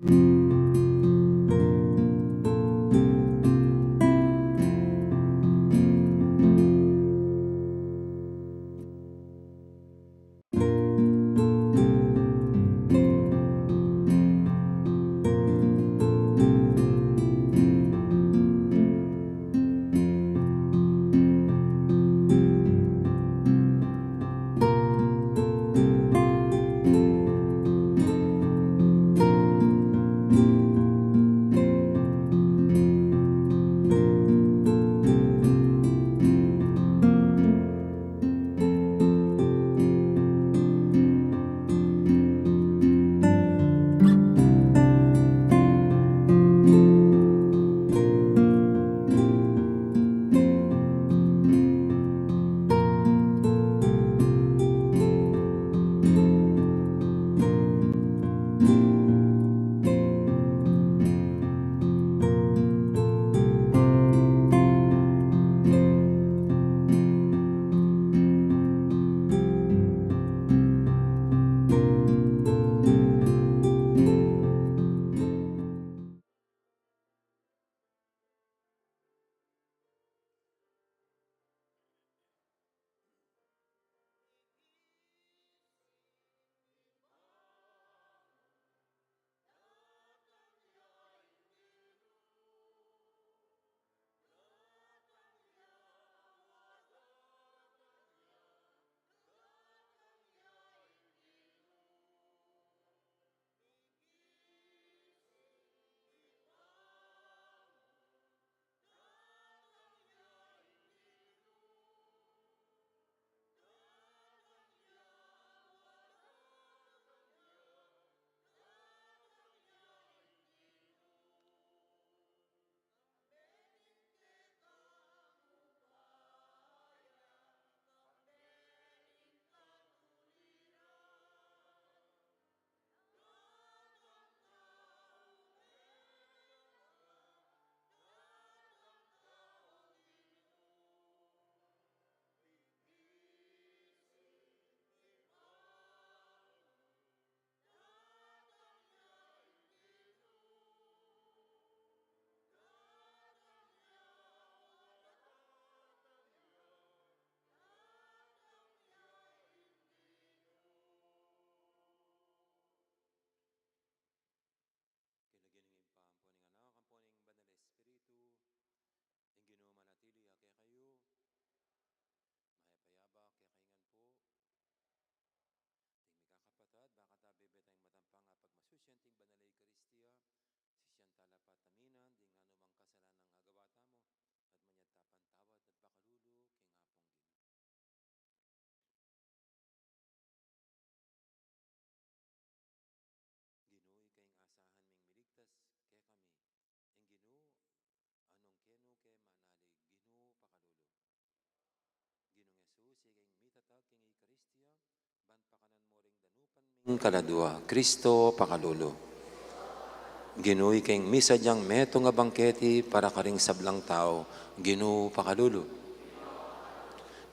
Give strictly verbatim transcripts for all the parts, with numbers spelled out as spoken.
King lagyu ning Ibpa, ampo ning Anak, ampo ning Banal a Espiritu, ing Ginu manatili ya kekayu. Mayap a yabak kekayu ngan pu. Ding mekakapatad, baka ta bebe tayang matampang a pagmasusian ing Banal a Eukaristia, sisian tala pa taminan ding anumang kasalanan a agawa tamu, at manyad ta pantawad at pakalulu king Apung Ginu. Ginu, ika ing asahan ming miligtas kekami. Ing Ginu, anung kenu ke manalig, Ginu, pakalulu. Ginung Jesus, ika ing mitatag king Eukaristia, ban pakanan mu ring danupan ming kaladua, Kristo, pakalulu. Ginu, ika ing misadyang metung a bangketi para karing sablang tau, Ginu, pakalulu.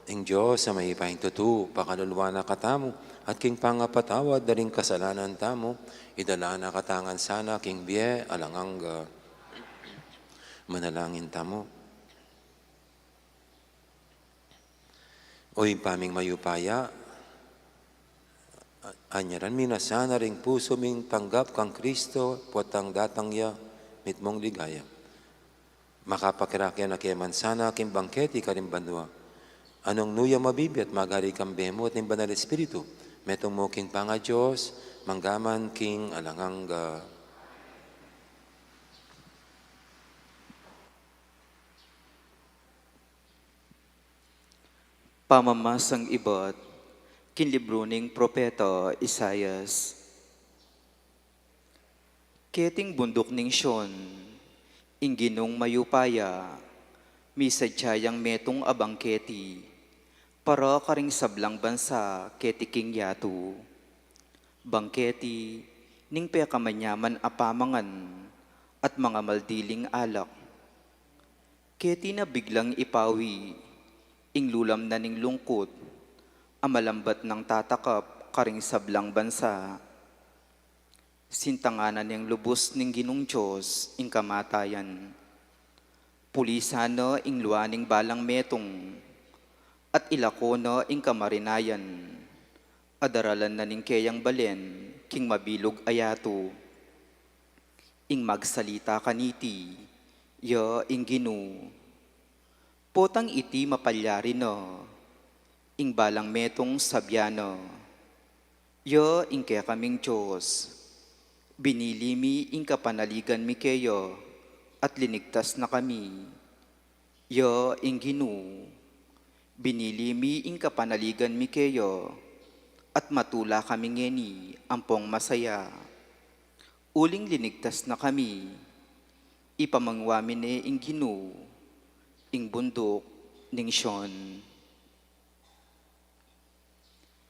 Ing Dios a mayupayang tutu, pakaluluan na katamu, at king pangapatawad da ring kasalanan tamu, idala na katamu ngan sana king bie alang angga. Manalangin tamu. O Ibpa ming mayupaya, anyaran mi na sana ring pusu ming tanggap kang Kristo, potang datang ya mitmung ligaya. Makapakirake na ke man sana king bangketi karing banua. Anung nu ya mabibie at magari kambe mu at ning Banal Espiritu, metung mu king pangaDios, mangga man king alang angga. Pamamasang ibat king libru ning propeta Isaias. Keting bunduk ning Sion, ing Ginung mayupaya, misadya yang metung a bangketi para karing sablang bansa keti king yatu. Bangketi ning pekamanyaman a pamangan at mangamaldiling alak. Keti na biglang ipawi ing lulam na ning lungkut a malambat nang tatakap karing sablang bansa. Sintangan na ning lubus ning Ginung Dios ing kamatayan. Pulisan na ing lua ning balang metung, at ilako na ing kamarinayan, a daralan na ning keyang balen king mabilug a yatu. Ing magsalita kaniti, ya ing Ginu. Potang iti mapalyari na, ing balang metung sabyan na, ya ing kekaming Dios. Binili mi ing kapanaligan mi keya, at linigtas na kami. Ya ing Ginu, binili mi ing kapanaligan mi keya, at matula kami ngeni ampong masaya. Uling linigtas na kami, ipamangwa mi ne ing Ginu, ing bunduk ning Sion.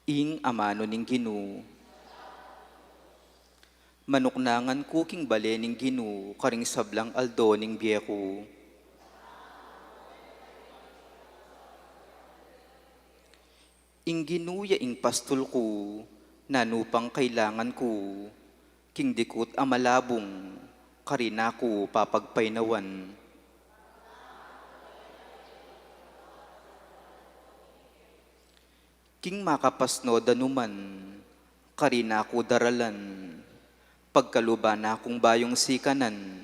Ing amanu ning Ginu. Manuknangan ku king bale ning Ginu karing sablang aldo ning bie ku. Ing Ginu ya ing pastul ku, nanu pang kailangan ku, king dikut a malabung, karin na ku papagpainawan. King makapasno danuman, karin na ku daralan. Pagkaluban na kung bayung sikanan,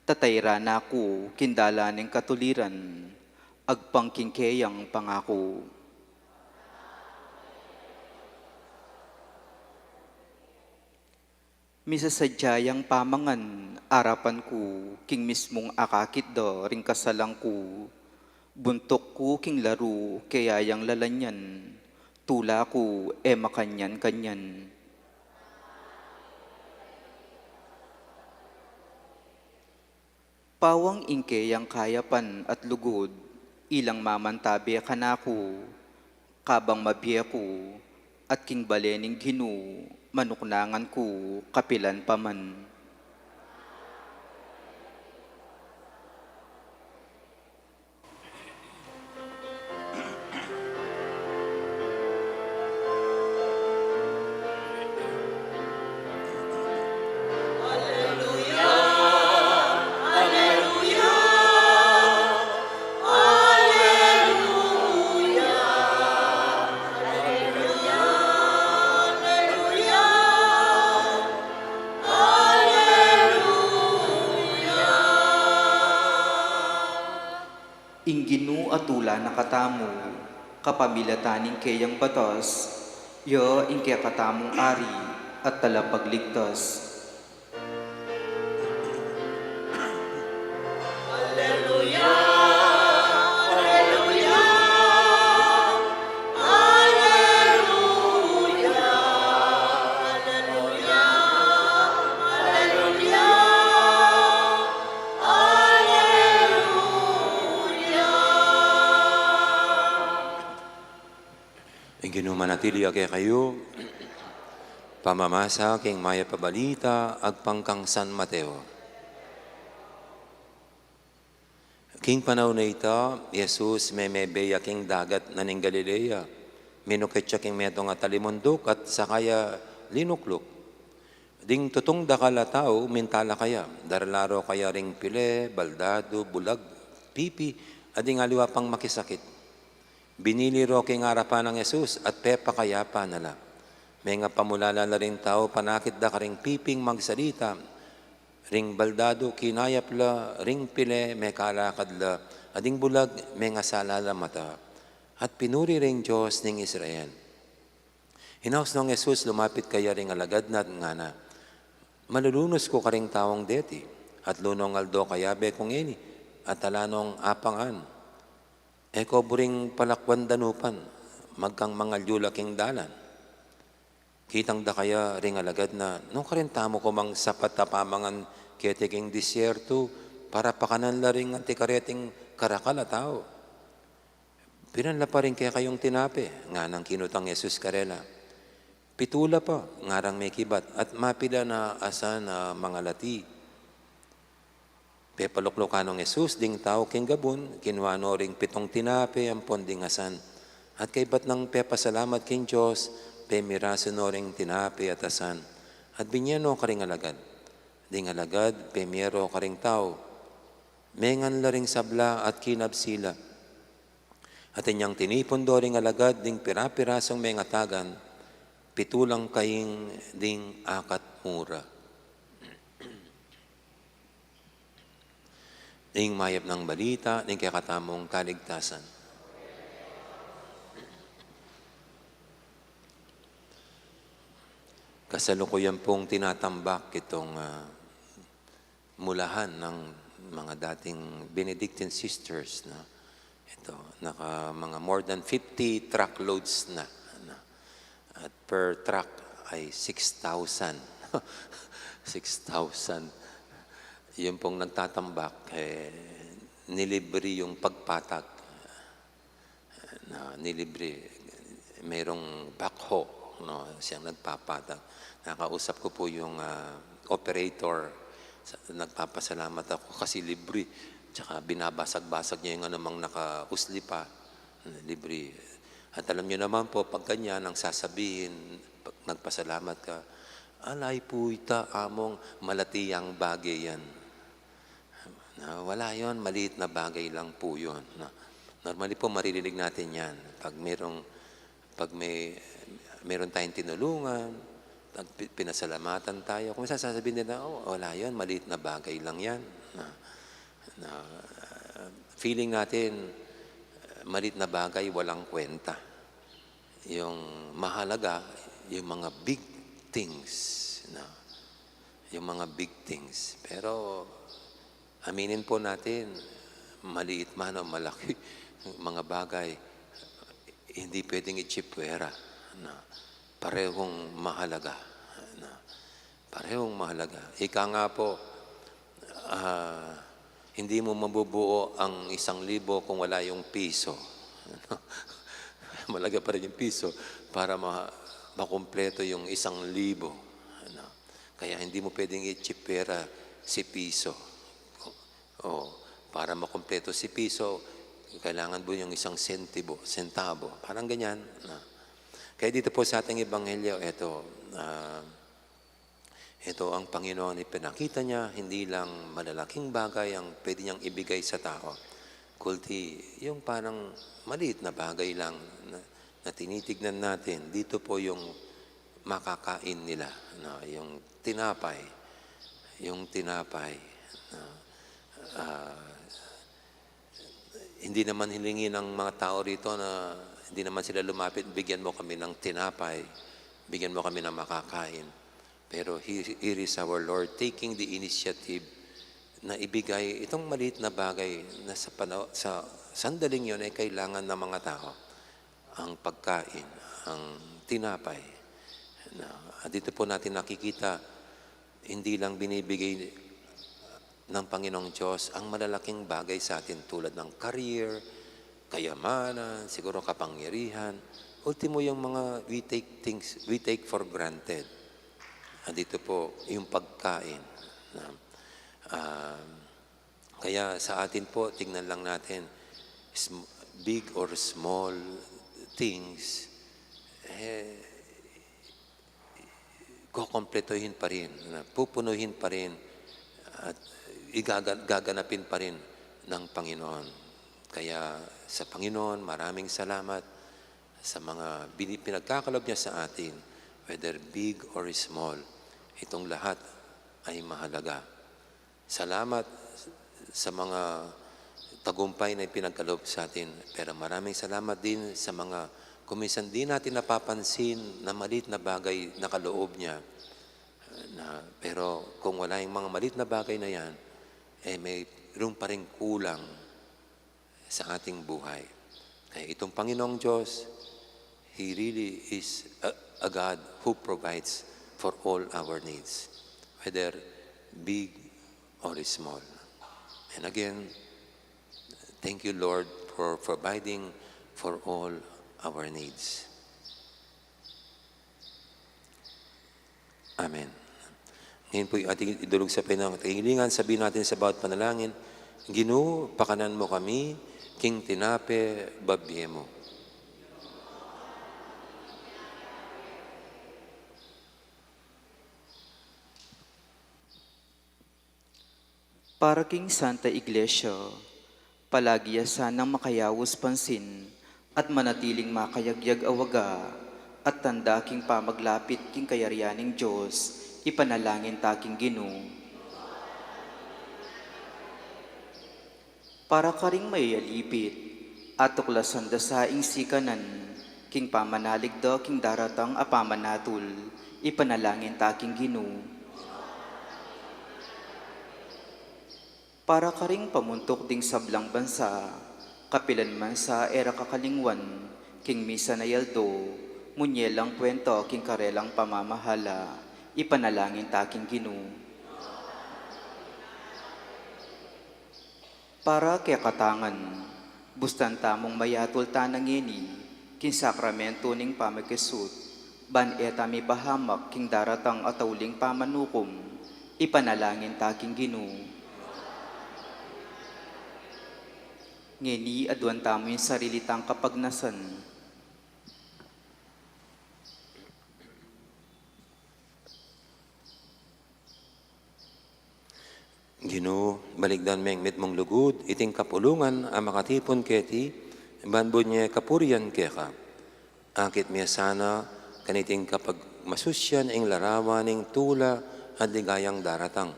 tatayran na ku king dalan ning katuliran, agpang king keyang pangaku. Misasadya yang pamangan arapan ku king mismung akakit da ring kasalang ku. Buntuk ku king laru keya yang lalanyan, tula ku e makanyan-kanyan. Pawang ing keyang kayapan at lugud, ilang mamantabe kanaku, kabang mabie ku, at king bale ning Ginu, manuknangan ku, kapilan pa man. Ing Ginu a tula na katamu, kapamilatan ning keyang batas, ya ing kekatamung Ari at Talapagligtas. Alleluia, alleluia, alleluia, alleluia, alleluia, alleluia. Ing Ginu manatili ya kekayu. Pamamasa king Mayap a Balita agpang kang San Mateo. King panaun a ita, i Jesus memebe ya king dagat na ning Galilea. Minukit ya king metung a talimunduk at saka ya linukluk. Ding tutung dakal a tau minta la kaya, darala ro kaya ring pile, baldadu, bulag, pipi, at ding aliwa pang makisakit. Binili ro king arapan nang Jesus at pepakayapan na la. Mengapamulala la ring tau, panakit da karing piping magsalita. Ring baldadu kinayap la, ring pile mekalakad la, at ding bulag mengasala la mata. At pinuri ring Dios ning Israel. Hinaus nong Jesus, lumapit kaya ring alagad na at ngana, "Malulunus ku karing taung deti, at lunong aldo kayabe ku ngeni, at ala nong apangan. E ko buring palakwan danupan, magkang mangalyu la king dalan." Kitang da kaya ring alagad na, "Nukarin tamu ku mang sapat a pamangan keti king disyertu, para pakanan la ring anti kareting karakal a tau?" "Pilan la pa ring kekayung tinape?" nganang kinutang Jesus karela. "Pitu la pa," ngarang mekibat, "at mapilan a asan a mangalati." Pepaluklukan nong Jesus ding tau king gabun, kinua no ring pitung tinape ampon ding asan. At kaybat nang pepasalamat king Dios, pemirasu no ring tinape at asan. at binye no karing alagad. Ding alagad pemie ro karing tau, mengan la ring sabla at kinabsi la. At inyang tinipun do ring alagad ding pira-pirasung mengatagan, pitu lang kaing ding akat mura. Ing mayap nang balita ning kekatamung kaligtasan. Kasalukuyan pong tinatambak itong, ah, mulahan ng mga dating Benedictine sisters, no? Ito, naka mga more than fifty truckloads na, no? At per truck ay six thousand. Six thousand. Yun pong nagtatambak, eh, nilibre yung pagpatag. Na nilibre, merong backhoe, no, siyang nagpapatag. Nakausap ko po yung, ah, operator. Sa-, nagpapasalamat ako kasi libre. Tsaka binabasag-basag niya yung anumang nakausli pa. Libre. At alam niyo naman po, pag ganyan ang sasabihin, pag nagpasalamat ka, "Alay po ita, among malati yang bagay yan." Na, wala yon, maliit na bagay lang po yun, no? Normally po, maririnig natin yan. Pag merong, pag may, meron tayong tinulungan, pag pi-, pinasalamatan tayo, kung minsan sasabihin nila, "Oh, wala yon, maliit na bagay lang yan." Na, na, feeling natin, maliit na bagay, walang kwenta. Yung mahalaga, yung mga big things, no? Yung mga big things. Pero aminin po natin, maliit man o malaki, mga bagay, hindi pwedeng itsipwera, no? Parehong mahalaga, no? Parehong mahalaga. Ika nga po, ah, hindi mo mabubuo ang isang libo kung wala yung piso. Mahalaga pa rin yung piso para ma-, makumpleto yung isang libo. Ano? Kaya hindi mo pwedeng itsipwera si piso. O, para makumpleto si piso, kailangan mo yung isang sentibo, sentabo. Parang ganyan. Na. Kaya dito po sa ating ebanghelyo, eto, ah, Ito ang Panginoon, ipinakita niya, hindi lang malalaking bagay ang pwede niyang ibigay sa tao, kundi yung parang maliit na bagay lang na, na tinitignan natin. Dito po yung makakain nila, no? Yung tinapay, yung tinapay, no? Ah, hindi naman hiningi ng mga tao rito na, hindi naman sila lumapit, "Bigyan mo kami ng tinapay, bigyan mo kami ng makakain." Pero here, here is our Lord taking the initiative na ibigay itong maliit na bagay na sa panaw-, sa sandaling yun ay kailangan ng mga tao, ang pagkain, ang tinapay. Na, at dito po natin nakikita, hindi lang binibigay ng Panginoong Diyos ang malalaking bagay sa atin tulad ng career, kayamanan, siguro kapangyarihan. Ultimo, yung mga we take things, we take for granted. Andito po yung pagkain. Na, um, kaya sa atin po, tingnan lang natin, sm-, big or small things, eh, kokompletuhin pa rin, na pupunuhin pa rin, at igaga-, gaganapin pa rin ng Panginoon. Kaya sa Panginoon, maraming salamat sa mga bini-, pinagkakaloob niya sa atin, whether big or small. Itong lahat ay mahalaga. Salamat sa mga tagumpay na ipinagkaloob sa atin. Pero maraming salamat din sa mga kung minsan di natin napapansin na maliit na bagay na kaloob niya. Na, pero kung wala yung mga maliit na bagay na yan, eh, mayroon pa ring kulang sa ating buhay. Kaya itong Panginoong Diyos, He really is a, a God who provides for all our needs, whether big or small. And again, thank you, Lord, for providing for all our needs. Amen. Ngayon po'y ating idulog sa Panginoon ang ating hilingan. Sabihin natin sa bawat panalangin, "Ginu, pakanan mu kami king tinape babie mu." Para king Santa Iglesia, palagi ya sanang makayaus pansin at manatiling makayagyag a waga at tanda king pamaglapit king kayarian ning Dios, ipanalangin ta king Ginu. Para karing mayayalipit, atuklasan da sa ing sikanan king pamanalig da king daratang a pamanatul, ipanalangin ta king Ginu. Para karing pamuntuk ding sablang bansa, kapilan man sa e ra kakalingwan king misan a aldo, munye lang kwenta king karelang pamamahala, ipanalangin ta king Ginu. Para kekatang ngan, bustan tamung mayatul tana ngeni king sakramentu ning pamakisut, ban e ta mipahamak king daratang a tauling pamanukum, ipanalangin ta king Ginu. Ngeni aduan tamu ing sarili tang kapagnasan. Ginu, balikdan meng mitmung lugud iting kapulungan a makatipun keti, ban bunye kapurian keka. Akit mi ya sana kaniting kapagmasusyan ing larawan ning tula at ligayang daratang.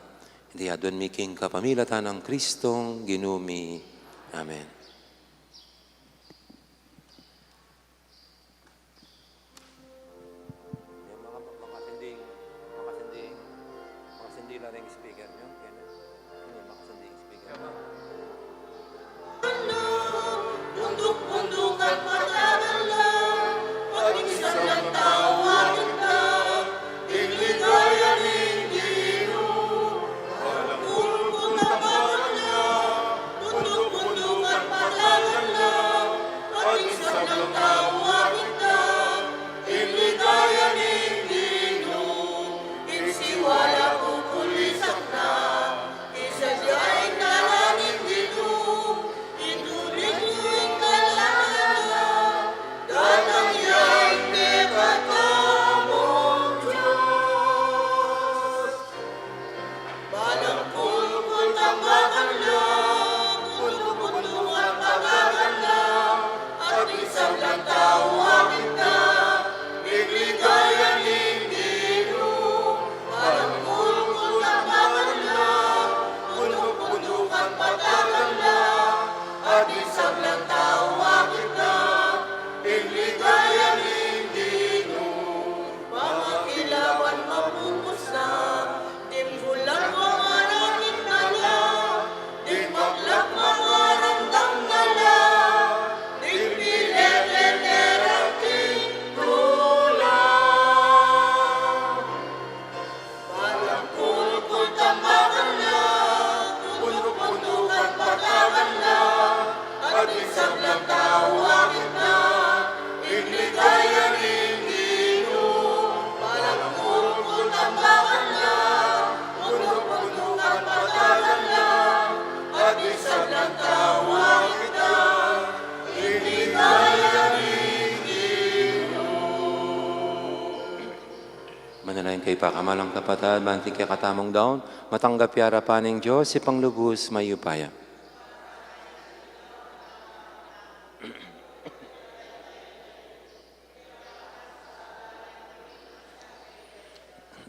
Iti aduan mi king kapamilatan nang Kristong Ginu mi. Amen. Yung mga makasinding, makasinding, makasindi lang yung speaker nyo, Kenneth. Hindi, makasinding speaker. Bunduk-bundukan patagal na, pag-isang lang tau akit na, ing ligaya ning Ginu. Balang kulkul tambakan na, bunduk-bundukan patagal na, pag-isang lang tau akit na, ing ligaya ning Ginu. Ing siwala kukulisak na, ing sadya ing dalan ning Ginu. Ituling yu ing dalan na, datang ya ing kekatamung Dios. Balang kulkul tambakan na, bunduk-bundukan patagal na, at isang lang tau akit na, ing ligaya ning Ginu. Balang kulkul tambakan na, bunduk-bundukan patagal na, at isang lang tau akit na, ing ligaya ning Ginu. Pangakilaban mapupus na, timbulan mangarangit na la, ding maglak mangaramdam na la, ding pilete ne ra king tula. Balang kulkul tambakan na, bunduk-bundukan patagal na, at isang lang tau akit na, ing ligaya ning Ginu. Balang kulkul tambakan na, bunduk-bundukan patagal na, at isang lang tau akit na, ing ligaya ning Ginu. Manalangin kayu, pakamalan kung kapatad, ban king kekatamung daun matanggap ya ing arapan ning Dios, Ibpang lubus mayupaya.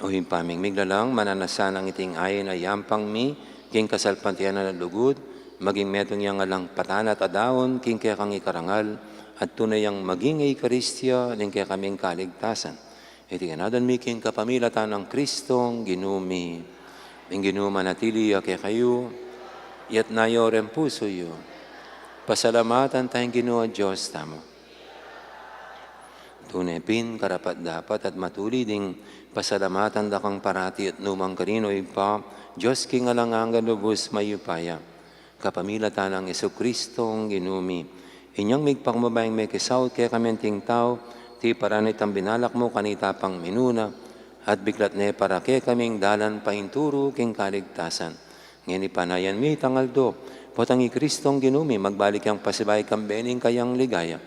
O Ibpa ming miglalang, mananu na sanang iting ain a yampang mi king kasalpantayanan at lugud, maging metung yang alang patanat a daun king kekang ikarangal, at tune yang maging Eukaristia ning kekaming kaligtasan. Iti ngan aduan mi king kapamilatan nang Kristong Ginu mi. Ing Ginu manatili ya kekayu, iyatas yu reng pusu yu. Pasalamatan taya ing Ginu a Dios tamu. Tune pin karapat-dapat at matulid ing pasalamatan da kang parati at nu man karin, O Ibpa, Dios king alang angga, lubus mayupaya. Kapamilatan nang Jesucristong Ginu mi. Inyang migpakumbaba ing mekisaut kekami anting tau, tiparan na itang binalak mu kanita pang minuna, at biklat ne para kekami ing dalan paintulu king kaligtasan. Ngeni panayan mi itang aldo, potang i Kristong Ginu mi magbalik yang pasibayu kambe ning kayang ligaya.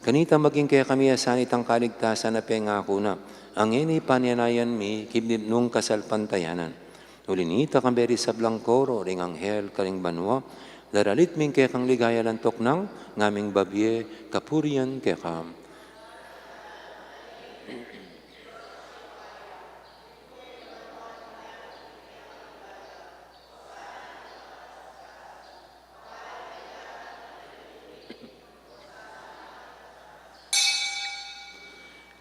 Kanita maging kekami ya sana itang kaligtasan a pengaku na, a ngeni panyanayan mi king mitmung kasalpantayanan. Uli nita, kambe ring sablang koro ring anghel karing banua, daralit mi ing kekang ligaya alang tuknang, ngaming babie kapurian keka.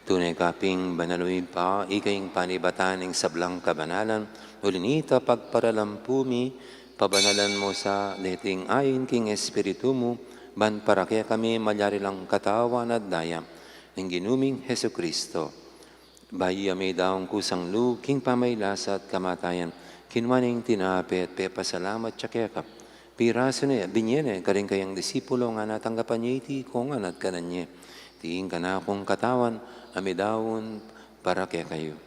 Tune ka pin banal, O Ibpa, ika ing panibatan ning sablang kabanalan, uli nita pagparalampu mi, pabanalan mu sa deting ain king Espiritu mu, ban para kekami malyari lang katawan at daya ning Ginu ming Jesucristo. Bayu ya meyari kusang lub king pamagkasakit at kamatayan, kinua ne ing tinape at pepasalamat ya keka. Pirasu ne, binie ne karing kayang disipulo, ngana, tanggapan ye iti kongan at kanan ye. Iti ing kanakung katawan, a midaun para kekayu.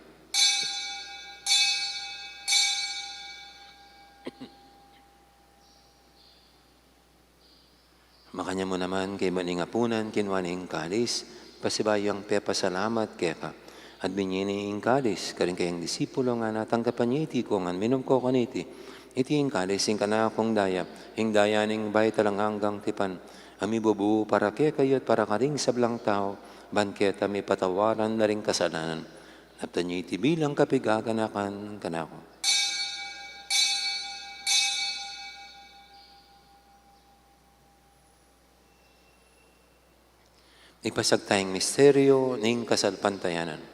Makanyan mu naman, kaybat ning apunan, kinua ne ing kalis, pasibayu yang pepasalamat keka. At binie ne ing kalis karing kayang disipulo, ngana, tanggapan ye iti kongan, minum ko kaniti. Iti ing kalis ning kanakung daya, ing daya ning bayu at alang anggang tipan, a mibubu para kekayu at para karing sablang tau, ban keta mipatawaran la ring kasalanan. Daptan ye iti bilang kapaganakan kanaku. Ipasiag taya ing misteryu ning kasalpantayanan.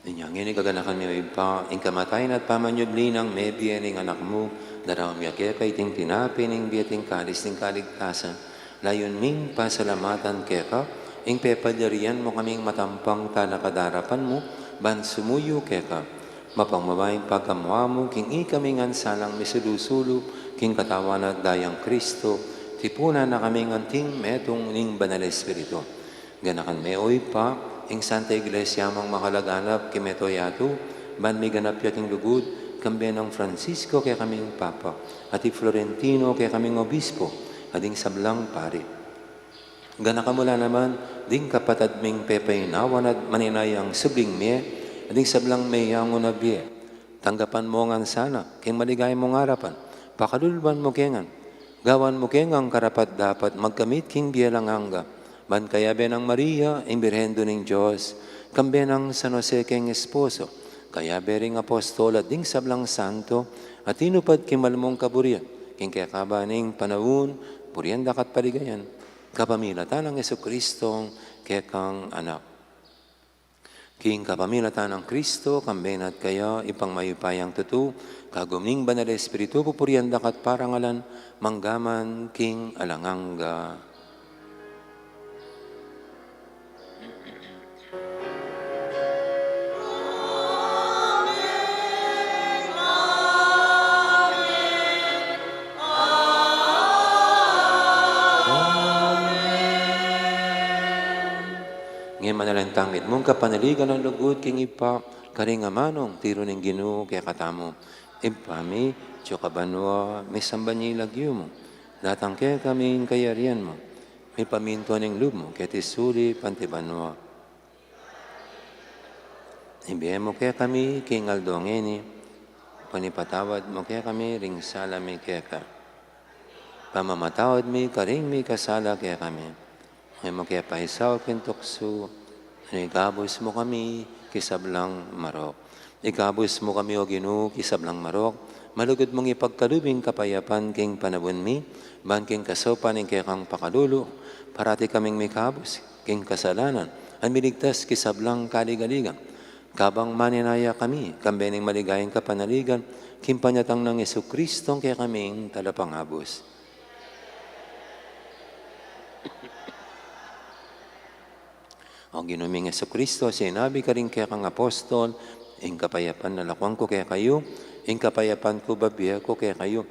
Inya ngeni gaganakan mi, O Ibpa, ing kamatayan at pamanyubli nang mebie ning Anak mu, daraun mi keka iting tinape ning bie at ing kalis ning kaligtasan, layun ming pasalamatan keka, ing pepalyarian mu kaming matampang talakad king arapan mu, ban sumuyu keka. Mapagmabie ing pagamu-amu king ikami ngan salang misulu-sulu king katawan at dayang Kristo, tipunan na kaming anting metung ning Banal Espiritu. Ganakan me, O Ibpa, ing Santa Iglesia mung makalaganap king mabilug a yatu, ban miganap ya king lugud, kambe nang Francisco kekaming Papa, at i Florentino kekaming Obispo, at ding sablang pari. Ganakan mu la naman ding kapatad ming pepainawan at maninayang subling mie, at ding sablang meyangu na bie. Tanggapan mu ngan sana king maligaya mung arapan, pakaluluan mu ke ngan, gawan mu ke ngan karapat-dapat magkamit king bie alang angga, ban kayabe nang Maria, ing Birhen Indu ning Dios, kambe nang San Jose keng esposo, kayabe ring apostol at ding sablang santo, a tinupad king mal mung kaburian, king kekaba ning panaun, purian da ka at paligayan, kapamilatan nang Jesucristo, kekang Anak. King kapamilatan nang Kristo, kambe na at kaya, Ibpang mayupayang tutu, kagum ning Banal Espiritu, pupurian da ka at parangalan, mangga man king alang angga. Ngeni manalangin tamu, mitmung kapanaligan at lugud king Ibpa, karing amanung tiru ning Ginu kekatamu. Ibpa mi, atsu ka banua, misamban ya ing lagyu mu. Datang kekami ing kayarian mu. Mipamintuan ing lub mu, keti sulip anti banua. Ibie mu kekami king aldo ngeni, at ipatawad mu kekami ring sala mi keka, pamamatawad mi karing mikasala kekami. E mu ke paisaul king tuksu, nune ikabus mu kami king sablang marok. Ikabus mu kami, O Ginu, king sablang marok, malugud mung ipagkalub ing kapayapan king panaun mi, ban king kasaupan ning kekang pakalulu, parati kaming mikabus king kasalanan, at miligtas king sablang kaligaligan. Kabang maninaya kami, kambe ning maligayang kapanaligan, king panyatang nang Jesucristo, kekaming Talapangabus. O Ginu ming Jesucristo, sinabi mu karing kekang apostol, Ing kapayapan lalakuan ku kekayu, ing kapayapan ku bibie ku kekayu.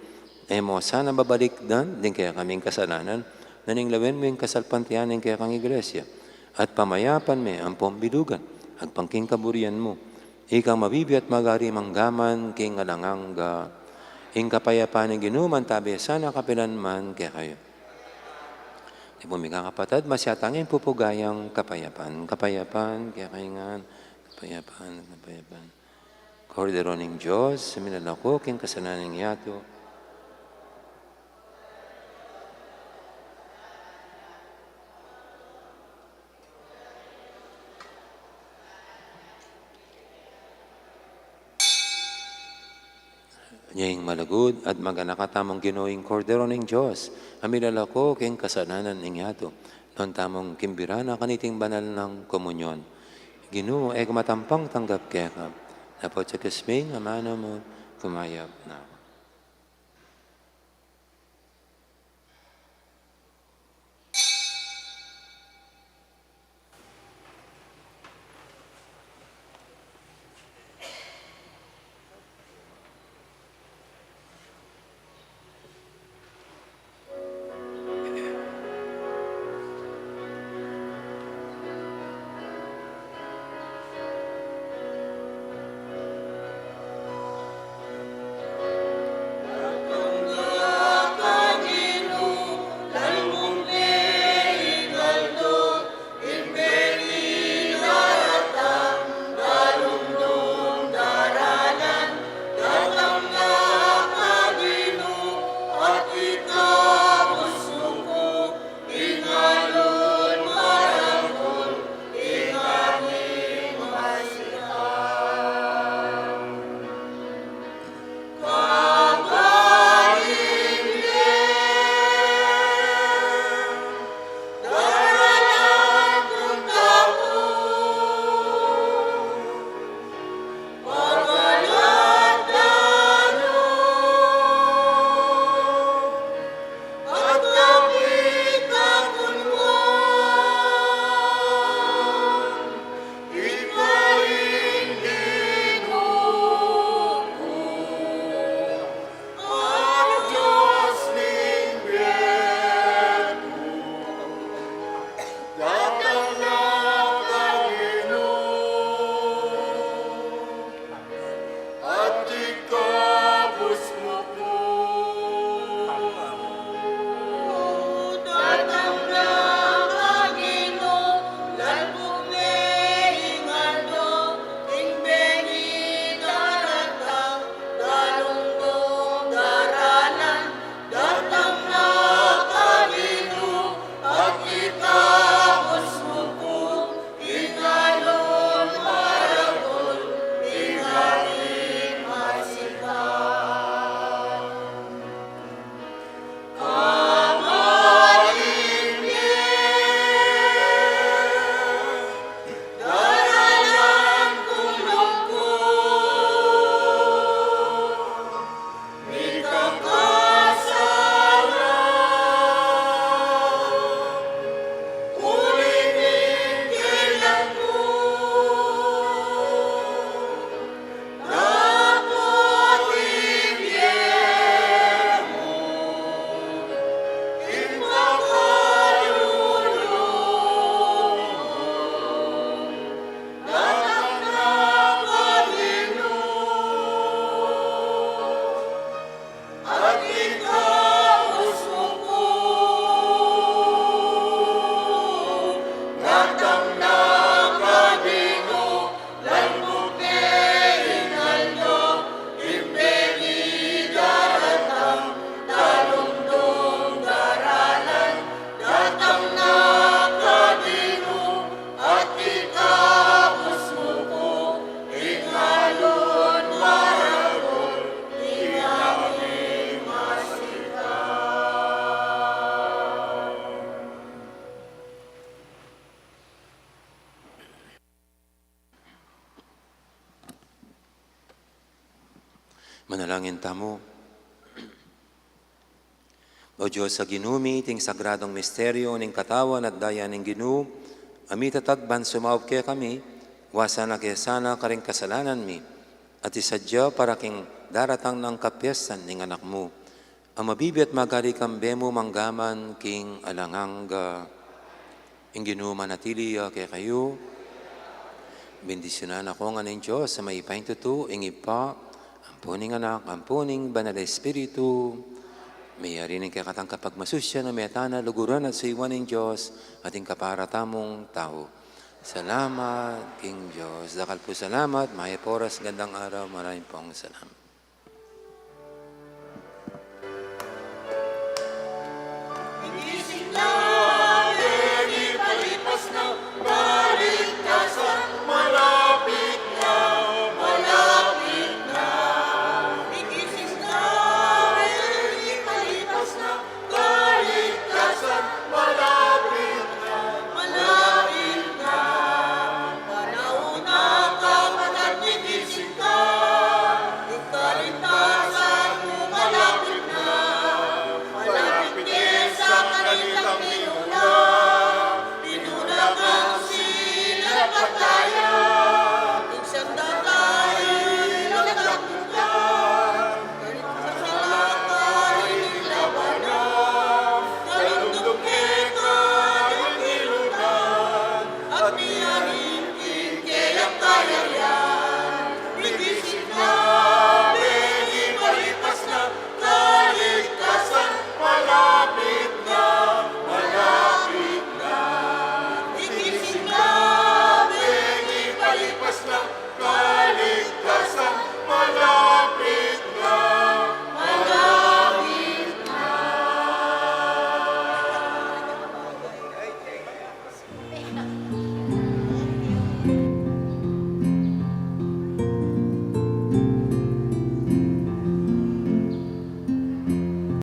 E mu sana babalikdan ding kekaming kasalanan, nune lawen mu ing kasalpantayanan ning kekang Iglesia, at pamayapan me ampong bilugan, agpang king kaburian mu. Ikang mabibie at magari mangga man king alang angga. Ing kapayapan ning Ginu mantabi sana kapilan man kekayu. Di pu, mikakapatad, masyatang ing pupugayang kapayapan. Kapayapan, kekayu ngan. Kapayapan, kapayapan. Kordero ning Dios, a milalako king kasalanan ning yatu. Nya ing malugud at maganaka tamung Ginu, ing Kordero ning Dios, a milalako king kasalanan ning yatu. Nuan tamung kimbira na kaniting banal nang komunyon. Ginu, e ku matampang tanggap keka, dapot sa kusming amanu mu, kumayap na. Manalangin tamu. O Dios a Ginu mi, iting sagradong misteryo ning katawan at daya ning Ginu, a mitatag ban sumaup kekami, Wasan na ke sana karing kasalanan mi, at isadya para king daratang nang kapiestan ning Anak mu, a mabibie at magari kambe mu mangga man king alang angga. Ing Ginu manatili ya kekayu. Bendisyunan na kayu ngan ning Dios a mayupaya king tutu, ing Ibpa, ampo ning Anak, ampo ning Banal a Espiritu. Mayari ning kekatang kapagmasusyan a meta na luguran at suyuan ning Dios at ing kapara tamung tau. Salamat king Dios. Dakal pung salamat, mayap a oras, gandang araw, maraming pong salamat.